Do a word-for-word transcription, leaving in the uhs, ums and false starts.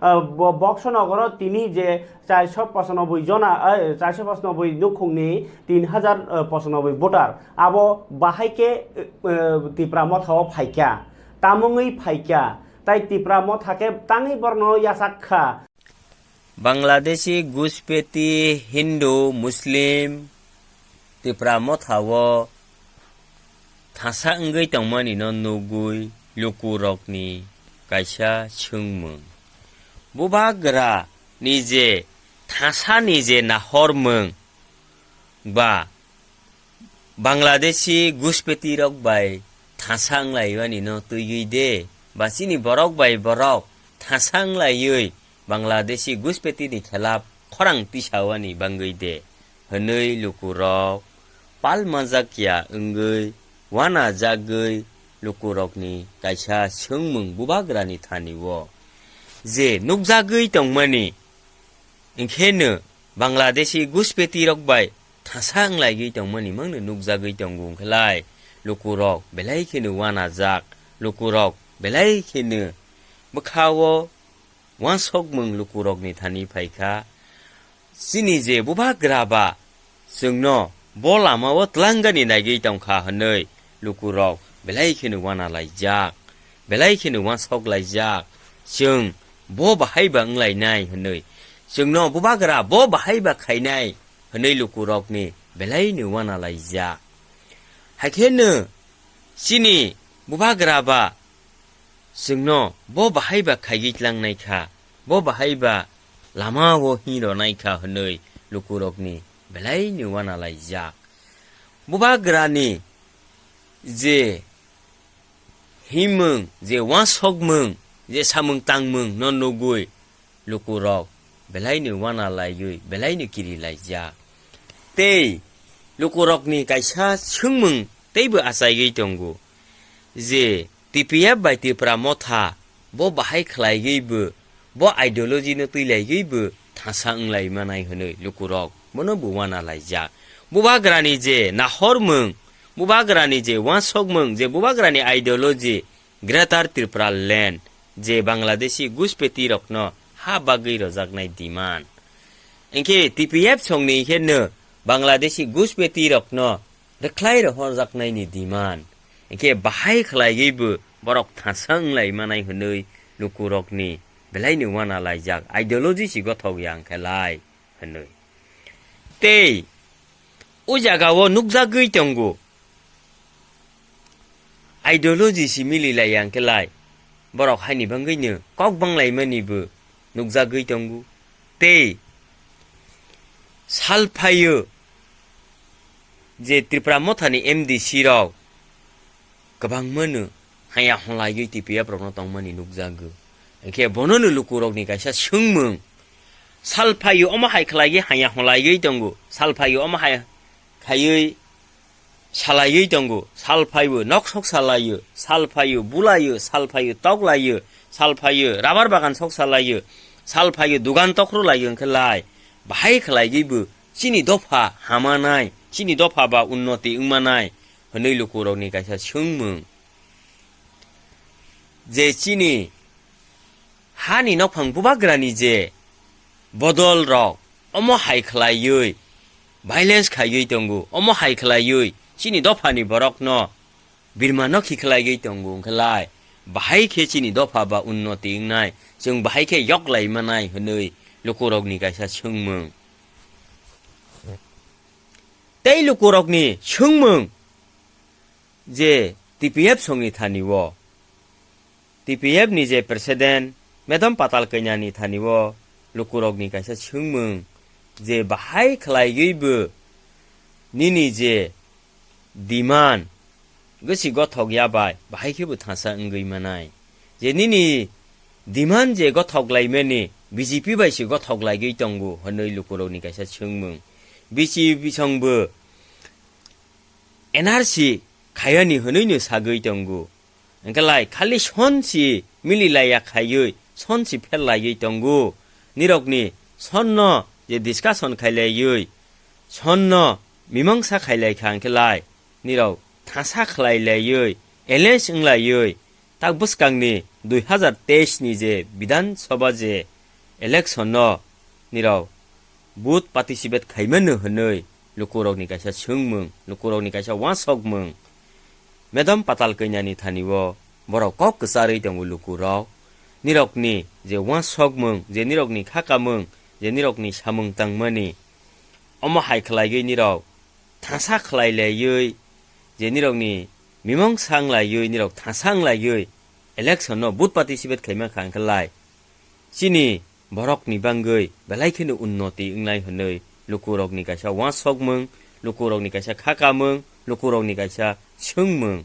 ah, bo-, Boxo Nogoro tini je charso pochanoboi jona, eh, charso pochanoboi nukhungni tin hajar pochanoboi voter, abo bahai khe, eh, Tipra Motha o phaikha, tamungwi phaikha, tai Tipra Motha khe tangwi borokno yachak kha. Bangladeshi, Guspeti, Hindu, Muslim, Tipra Motha o thasa wngwi tongmani no nugwi lukurokni kaisa swngmung. Bubagra ni je thasa ni je nahormung ba Bangladeshi Guspeti rok bai thasa wnglaimani no twiwi de, ba chini borok bai borok thasa wnglaiywi Bangladeshi Guspeti ni khelap khorang tisawani bangwi de, hwnwi lukurok pal manjakya wngwi wanajagwi lukurokni kaisa swngmung bubagrani thani o je nukjagwi tongmani, hwnkhe no Bangladeshi Guspeti rok bai thasa wnglaigwi tongmani mangno nukjagwi tongo, hwnkhe lai lukurok belai kheno wanajak, lukurok belai kheno bwkha o wansokmung lukurokni thani phaikha. Chini je bubagra ba chwngno bo lama o twlangnani naigwi tongkha hwnwi lukurok belai kheno wana laijak, belai kheno wansok laijak. Chwng bo bahai ba wnglainai hwnwi, chwngno bubagra bo bahai ba khainai hwnwi lukurokni belaino wana laijak. Haikhe no chini bubagra ba chwngno bo bahai ba khaigwi tlangnai kha, bo bahai ba lama o hinronai kha hwnwi lukurokni belaino wana laijak. Bubagrani je himung, je wansokmung, je samung tangmung no nugwi lukurok belaino wana laiwi belaino kiri laijak. Tei lukurokni kaisa swngmung teibo achaigwi tongo je T P F bai Tipra Motha bo bahai khlaigwi bo, bo ideology no twilaigwi bo thasa wnglaima nai hwnwi lukurok bono bo wana laijak. Bubagrani je nahormung, bubagrani je wansokmung, je bubagrani ideology, Greater Tripura Land, je Bangladeshi Guspeti rokno ha bagwi rojaknai demand. Hwnkhe T P F songni khe no Bangladeshi Guspeti rokno rwkhlai rohorjaknaini demand. Hwnkhe bahai khlaigwi bo borok thasa wnglaima nai hwnwi lukurokni belaino wana laijak, ideology si gothok ya hwnkhe lai hwnwi. Tei o jaga o nukjagwi tongo, ideology si mili laiya hwnkhe lai borok haini bagwino kok banglaimani bo nukjagwi tongo. Tei sal phaio je Tripura Mothani M D C rok kwbangmano haya hwnlaiwi T P F rokno tongmani nukjago. Hwnkhe bonono lukurokni kaisa swngmung, sal phaio omo hai khlaigwi haya hwnlaiwi tongo, sal phaio omo hai khaiwi salaiwi tongo, sal phaibo nok sok salaio, sal phaio bulaio, sal phaio toklaio, sal phaio rabar bagan sok salaio, sal phaio dugan tokrolaio, hwnkhe lai bahai khlaigwibo chini dopha hamanai, chini dopha ba unnoti wngmanai hwnwi lukurokni kaisa swngmung. Je chini hani nokphang bubagrani je bodol rok omo hai khlaiwi violence khaiwi tongo, omo hai khlaiwi chini dophani borokno birma no khiklaiwi tongo, hwnkhe lai bahai khe chini dopha ba unnoti wngnai, chwng bahai khe yoklai manai hwnwi lukurokni kaisa swngmung. Tei lukurokni swngmung je T P F songni thani o, T P F ni je president Madam Patal Kanya ni thani o lukurokni kaisa swngmung je bahai khlaiwi bo nini je demand gisi gothok ya bai bahai khe bo thasa wngwi manai, je nini demand je gothok laimani B J P bai se gothok laigwi tongo hwnwi lukurokni kaisa swngmung. B J P song bo N R C khayani hwnwi no sagwi tongo. Hwnkhe lai khali son si mili laiya khaiwi, son si phel laiwi tongo. Nirokni son no je discussion khai laiwi, son no mimangsa khai lai kha, hwnkhe lai nirok thasa khlai laiwi, alliance wng laiwi, tak bwskangni dui hazar teis ni je Bidhan Sabha je election no nirok vote participate khaimano hwnwi lukurokni kaisa swngmung, lukurokni kaisa uansukmung. Madam Patal Kanya ni thani o borok kok kwcharwi tongo lukurok. Nirokni je uansukmung, je nirokni khakamung, je nirokni samung tangmani, omo hai khlaigwi nirok thangsa khlai laiwi, je nirokni mimang sang laiwi, nirok thangsa wng laiwi election no vote participate khaima kha hwnkhe lai chini borokni bangwi belai kheno unnoti wngnai hwnwi lukurokni kaisa uansukmung, lukurokni kaisa khakamung, lukurokni kaisa swngmung.